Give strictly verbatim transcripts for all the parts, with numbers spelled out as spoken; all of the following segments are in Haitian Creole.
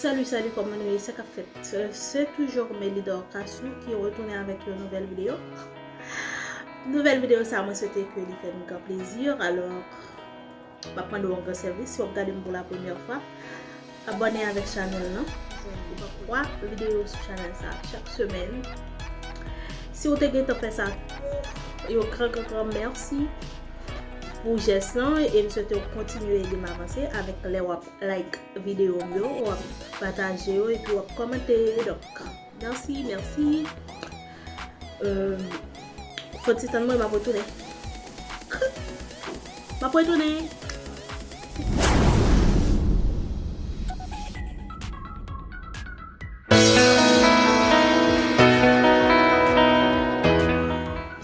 Salut, salut, kòman nou ye? Sa k ap fèt? Euh, se toujou Melidor Cassou ki retounen avèk yon nouvèl videyo. Nouvèl videyo sa, mwen swete ke li fè nou gran plezi. Alò, m ap mande w yon gran sèvis. Si w ap gade m pou la premyè fwa, abòne avèk chanèl lan. Ou p ap kwa videyo sou chanèl sa chak semèn. Si w te gentan fè sa, yon gran, gran, gran mèsi pou jès lan, e m swete w kontinye ede m avanse avèk lè w ap like videyo m yo, w ap pataje yo, epi w ap kòmante. Donk, mèsi, mèsi. Euh, fò ti tann mwen, m ap retounen. M ap retounen.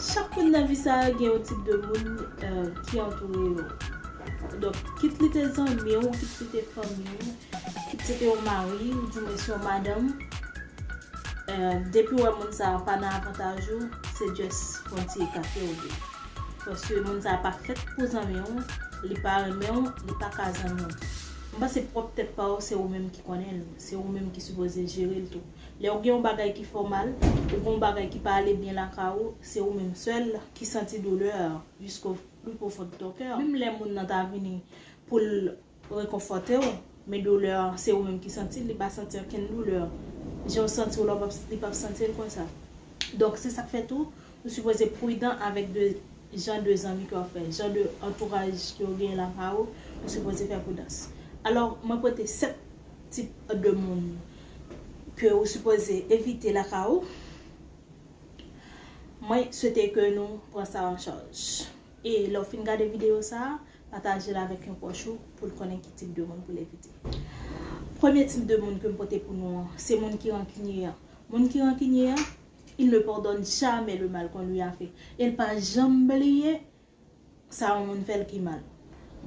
Chak moun nan vi sa a gen yon tip de moun, euh, ki antoure yo. Donk, kit li te zanmi w, kit li te fanmi w, kit se te yon mari w, di mwens yon madanm, euh, depi w wè moun sa a pa nan avantaj ou, se just fè yon ti ekate w de. Paske moun sa a pa fèt pou zanmi w, li pa renmen w, li pa ka zanmi w. M panse pwòp tèt pa w, se ou menm ki konnen l, se ou menm ki sipoze jere l tou. Lè w gen yon bagay ki fè w mal, ou gen yon bagay ki pa ale byen lakay ou, se ou menm sèl ki santi doulè a, jusqu'au plus profond de ton cœur. Menm lè moun nan ta vini pou l rekonfòte w, men doulè a, se ou menm ki santi l, li pa santi okenn doulè. Jan w santi w la, w p ap, li p ap santi l konsa. Donk, se sa k fè tou, ou sipoze pridan avèk de jan de zanmi ke w ap fè, jan de antouraj ke w genyen lakay ou, ou sipoze fè pridans. Alò, mwen pote sèt tip de moun ke ou sipoze evite lakay ou. Mwen swete ke nou pran sa an chaj. E lè w fin gade videyo sa a, pataje l avèk yon pwòch ou pou l konnen ki tip de moun pou l evite. Premye tip de moun ke m pote pou nou an, se moun ki rankinye an. Moun ki rankinye an, il ne pardonne jamais le mal qu'on lui a fait. E l pa janm bliye sa yon moun fè l ki mal.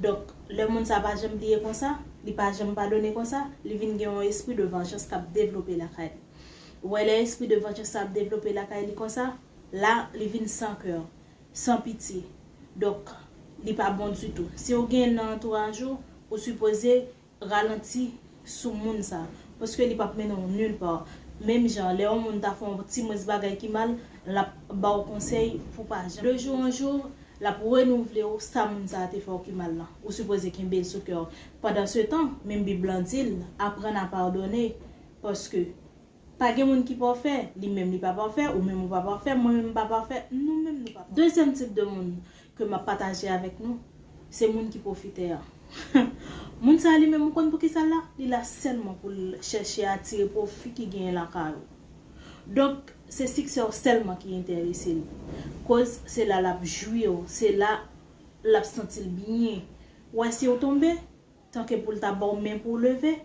Donk, lè moun sa pa janm bliye konsa, li pa janm padone konsa, li vin gen yon espri de vanjans k ap devlope lakay li. Ou wè, lè espri de vanjans sa ap devlope lakay li konsa, la, li vin san kè, san pitye. Donk, li pa bon ditou. Si w gen nan antouraj ou, ou sipoze ralanti sou moun sa, paske li p ap mennen w nil pa. Menm jan, lè yon moun ta fè yon ti mwens bagay ki mal, l ap ba w konsèy pou pa janm. De jou an jou, l ap renouvle w sa moun sa a te fè w ki mal lan. Ou sipoze kenbe l sou kè w. Pandan se tan, menm Bib lan di l, apprendre à pardonner, paske pa gen moun ki pafè, li menm li pa pafè, ou menm ou pa pafè, mwen menm m pa pafè, nou menm nou pa pafè. Dezyèm tip de moun ke m ap pataje avèk nou, se moun ki pwofitè an. Moun sa a li menm, ou konn poukisa l la? Li la sèlman pou l chèche atire pwofi ki genyen lakay ou. Donk, se siksè w sèlman ki enterese l. Koz se la l ap jwi w, se la l ap santi l byen. Ou wè, si w tonbe, tanke pou l ta ba w men pou w leve,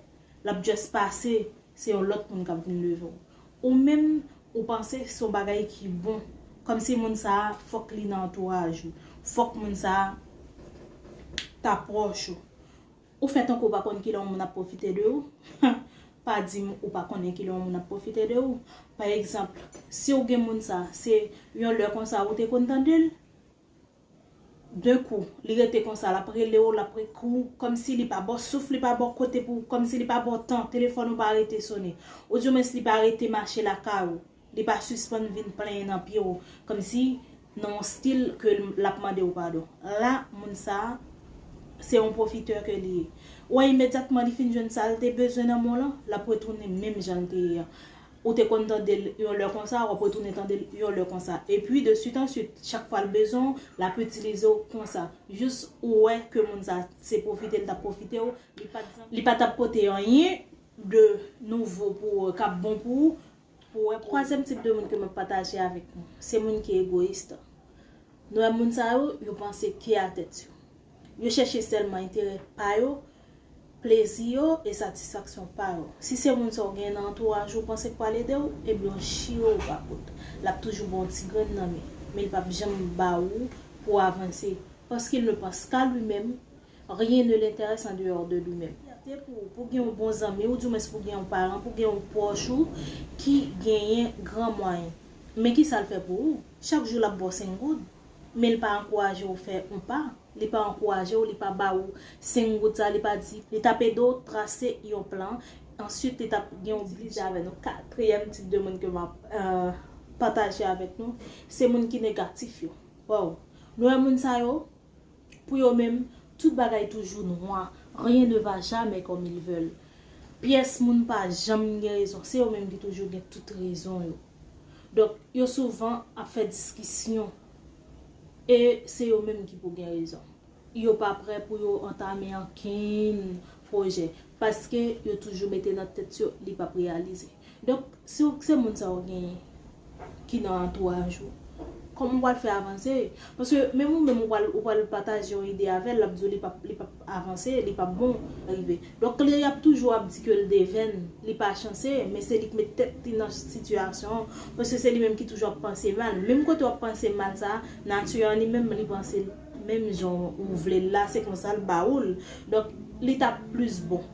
l ap just pase, se yon lòt moun k ap vin leve w. Ou menm, ou panse se yon bagay ki bon, kòmsi moun sa a, fòk li nan antouraj ou, fòk moun sa a ta pwòch ou. Ou fè tankou ou pa konn kilè yon moun ap pwofite de ou. Pa di m ou pa konnen kilè yon moun ap pwofite de ou. Pa egzanp, si w gen moun sa, se yon lè konsa ou te konn tande l, de kou, li rete konsa, l ap rele w, l ap ekri w, kòmsi li pa ba w souf, li pa ba w kote pou, kòmsi li pa ba w tan, telefòn ou pa rete sone. Oudimwens li pa rete mache lakay ou, li pa sispann vin plenyen nan pye w, kòmsi nan yon stil ke l ap mande w padon. La, moun sa a, se yon pwofitè ke li ye. Ou wè, imedyatman li fin jwenn sa l te bezwen nan men w lan, l ap retounen menm jan l te ye an. Ou te konn tande l yon lè konsa, w ap retounen tande l yon lè konsa. Epi, de suite en suite, chak fwa l bezwen w, l ap itilize w konsa. Jis ou wè ke moun sa, se pwofite l t ap pwofite w, li pa t, li pa t ap pote anyen de nouvo pou ou, k ap bon pou ou, pou ou wè. Twazyèm tip de moun ke m ap pataje avèk nou, se moun ki egoyis. Nou wè moun sa yo, yo panse ke a tèt yo. Yo chèche sèlman enterè pa yo, plezi yo e satisfaksyon pa yo. Si se moun sa w gen nan antouraj ou panse k pral ede w, ebyen w chire w pa kout. L ap toujou ba w ti grenn nan men, men l p ap janm ba ou pou w avanse. Parce qu'il ne pense qu'à lui-même, rien ne l'intéresse en dehors de lui-même. Fète pou, pou gen yon bon zanmi, oudimwens pou gen yon paran, pou gen yon pwòch ou ki genyen gran mwayen. Men kisa l fè pou ou? Chak jou l ap ba w senk goud, men l pa ankouraje w fè yon pa. Li pa ankouraje w, li pa ba ou senk goud sa, li pa di, li t ap ede w trase yon plan, Answit, li t ap gen yon bidjè avè nou. Katriyèm tip de moun ke m ap euh, pataje avèk nou, se moun ki negatif yo. Waw. Nou wè moun sa yo, pou yo menm, tout bagay toujou nwa. Rien ne va jamais comme ils veulent. Pyès moun pa janm gen rezon. Se yo menm ki toujou gen tout rezon yo. Donk, yo souvan ap fè diskisyon. E se yo menm ki pou gen rezon. Yo pa prè pou yo antame ankenn pwojè. Paske yo toujou mete nan tèt yo, li p ap reyalize. Donk, si w se moun sa w genyen ki nan antouraj ou, kòman w pral fè avanse? Paske menm ou menm ou pral, ou pral pataje yon ide avè l, l ap di w li p ap, li p ap avanse, li p ap bon, rive. Donk, li ap toujou ap di ke l devèn, li pa chanse, men se li k met tèt li nan sitiyasyon an, paske se li menm ki toujou ap panse mal. Menm kote w ap panse mal sa, nati an li menm, li panse menm jan ou vle l la, se konsa l ba ou l. Donk, li t ap plis bon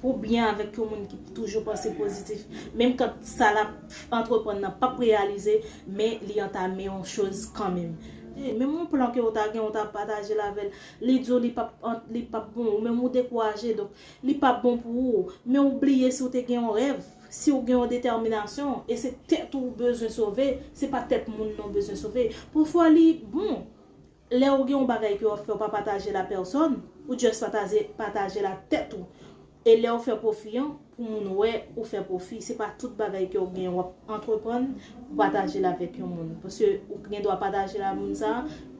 pou byen avèk yon moun ki toujou panse pozitif. Menm kan sa l ap antreprann nan p ap reyalize, men li antame yon choz kanmenm. Menm yon plan ke w ta gen, w ta pataje l avè l, li di w li p ap, li p ap bon, ou menm ou dekouraje, donk li p ap bon pou ou. Men ou bliye si w te gen yon rèv, si w gen yon detèminasyon, e se tèt ou w bezwen sove, se pa tèt moun nan w bezwen sove. Pafwa li bon, lè w gen yon bagay ke w ap fè, w pa pataje l a pèsòn, ou just pataje, pataje l a tèt ou. E lè w fè pwofi an, pou moun wè ou fè pwofi. Se pa tout bagay ke w gen w ap antreprann, ou pataje l avèk yon moun. Paske ou gen dwa pataje l a moun sa,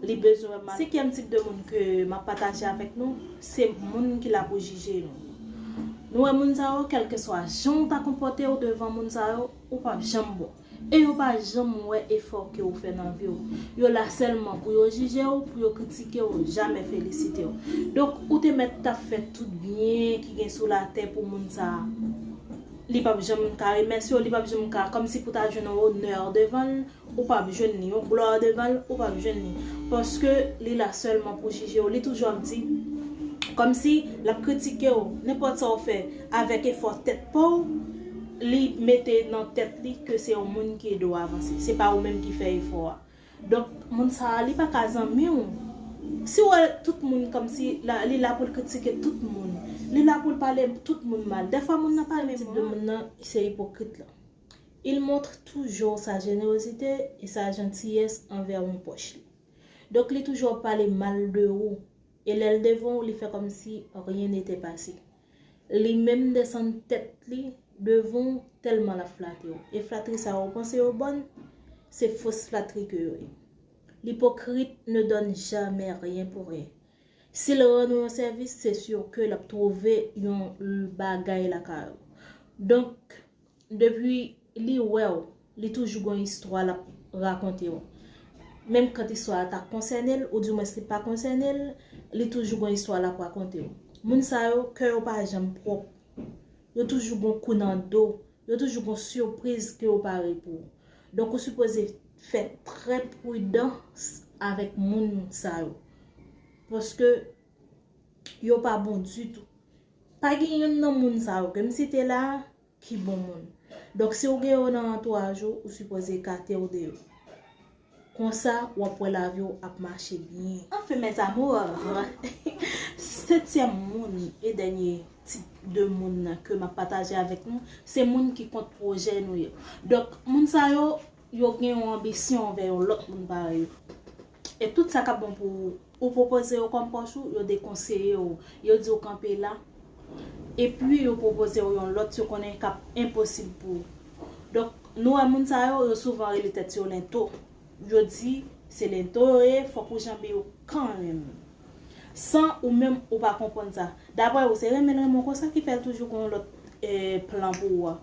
li bezwen wè mal. Senkyèm tip de moun ke m ap pataje avèk nou, se moun ki la pou jije nou. Nou wè moun sa yo, kèlkeswa jan w ta konpòte w devan moun sa yo, ou p ap janm bon. E yo pa janm wè efò ke w fè nan vi w. Yo la sèlman pou yo jije w, pou yo kritike w, jamè felisite w. Donk, ou te mèt t ap fè tout byen ki gen sou latè pou moun sa a. Li p ap janm ka remèsye w, li p ap janm ka, kòmsi pou ta jwenn yon onè devan l, ou p ap jwenn li, yon glwa devan l, ou p ap jwenn li. Paske li la sèlman pou jije w, li toujou ap di, kòmsi l ap kritike w, nenpòt sa w fè, avèk efò tèt pa w, li mete nan tèt li ke se yon moun ki ede w avanse. Se pa ou menm ki fè efò a. Donk, moun sa a, li pa ka zanmi w. Si w wè tout moun kòmsi la, li la pou l kritike tout moun, li la pou l pale tout moun mal. Dèfwa moun nan pa renmen moun nan, se ipokrit lan. Il montre toujours sa générosité et sa gentillesse envers yon pwòch li. Donk, li toujou ap pale mal de ou. E lè l devan w, li fè kòmsi rien n'était passé. Li menm desann tèt li devan w tèlman l ap flate w. E flatri sa yo panse yo bòn, se fos flatri ke yo ye. L'hypocrite ne donne jamais rien pour rien. Si l rann ou yon sèvis, se si ke l ap twouve yon bagay lakay ou. Donk, depi li wè w, li toujou gon istwa l ap rakonte w. Menm kan istwa a ta konsène l, oudimwens li pa konsène l, li toujou gon istwa l ap rakonte w. Moun sa yo, kè yo pa janm pwòp. Yo toujou gon kou nan do. Yo toujou gon sipriz ke yo pare pou ou. Donk, ou sipoze fè trè pridans avèk moun sa yo. Paske yo pa bon ditou. Pa gen youn nan moun sa yo ke m site la a ki bon moun. Donk, si w gen yo nan antouraj ou, ou sipoze ekate w de yo. Konsa, w ap wè lavi w ap mache byen. Enfin, mes amours, setyèm moun e dènye tip de moun ke m ap pataje avèk nou, se moun ki kont pwojè nou yo. Donk, moun sa yo, yo gen yon anbisyon anvè yon lòt moun parèy yo. E tout sa k ap bon pou ou, ou pwopoze yo kòm pwòch ou, yo dekonseye w, yo di w kanpe la. Epi yo pwopoze w yon lòt yo konnen k ap enposib pou ou. Donk, nou wè moun sa yo, yo souvan rele tèt yo lento. Yo di se lento yo ye, fòk ou janbe yo kanmenm. San ou menm ou pa konprann sa. Daprè ou, se renmen l renmen w konsa ki fè l toujou gon lòt eh, plan pou ou a.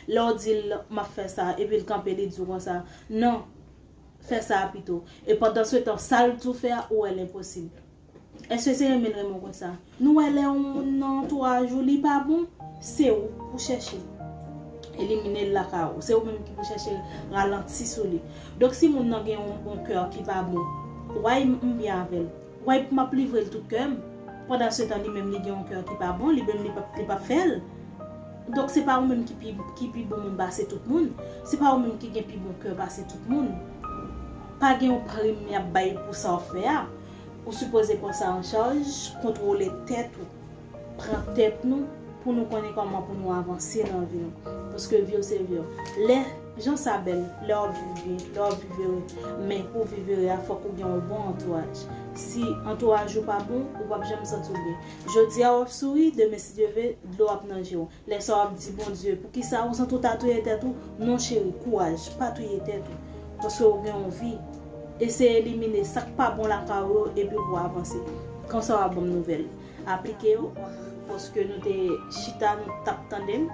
Lè w di l, m ap fè sa, epi l kanpe, li di w konsa, non, fè sa a pito. E pandan se tan, sa l di w fè a, ou wè l enposib. Èske se renmen l renmen w konsa? Nou wè lè yon moun nan antouraj ou, li pa bon, se ou pou chèche elimine l lakay ou. Se ou menm ki pou chèche ralanti sou li. Donk, si moun nan gen yon, yon kè ki pa bon, why m byen avè l? Why m ap livre l tout kè m? Pandan se tan, li menm, li gen yon kè ki pa bon, li menm, li p ap, li p ap fè l. Donk, se pa ou menm ki pi, ki pi bon moun pase tout moun. Se pa ou menm ki gen pi bon kè pase tout moun. Pa gen yon prim y ap bay pou sa w fè a. Ou sipoze pran sa an chaj, kontwole tèt ou. Pran tèt nou, pou nou konnen kòman pou nou avanse nan vi nou. Paske vi w se vi w. Lè jan sa bèl, lè w ap viv byen, lè w ap viv ere. Men pou viv ere a, fòk ou gen yon bon antouraj. Si antouraj ou pa bon, ou p ap janm santi w byen. Jodi a w ap souri, demen si Dye vle, dlo ap nan je w. Lè sa w ap di Bondye, poukisa ou santi w ta touye tèt ou? Non cheri, kouraj, pa touye tèt ou. Paske ou gen yon vi. Eseye elimine sa k pa bon lakay ou yo epi pou avanse. Konsa w ap ban m nouvèl. Aplike yo, paske nou te chita, nou t ap tande m.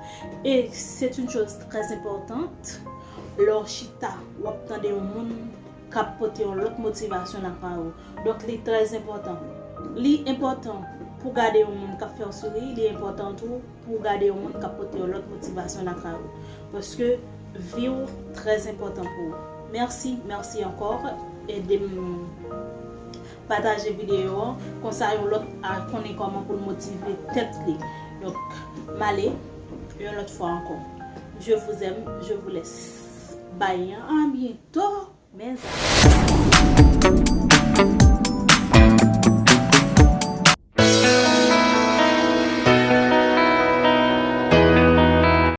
Et c'est une chose très importante. Lè w chita, w ap tande yon moun k ap pote yon lòt motivasyon lakay ou. Donk, li trè enpòtan. Li enpòtan pou gade yon moun k ap fè w souri, li enpòtan tou pou gade yon moun k ap pote yon lòt motivasyon lakay ou. Paske vi w trè enpòtan pou ou. Mèsi, mèsi ankò. Ede m pataje videyo an. Konsa yon lòt a konnen kòman pou l motive tèt li. Donk, m ale yon lòt fwa ankò. Je vous aime, je vous laisse. Bye, à bientôt, mes amours.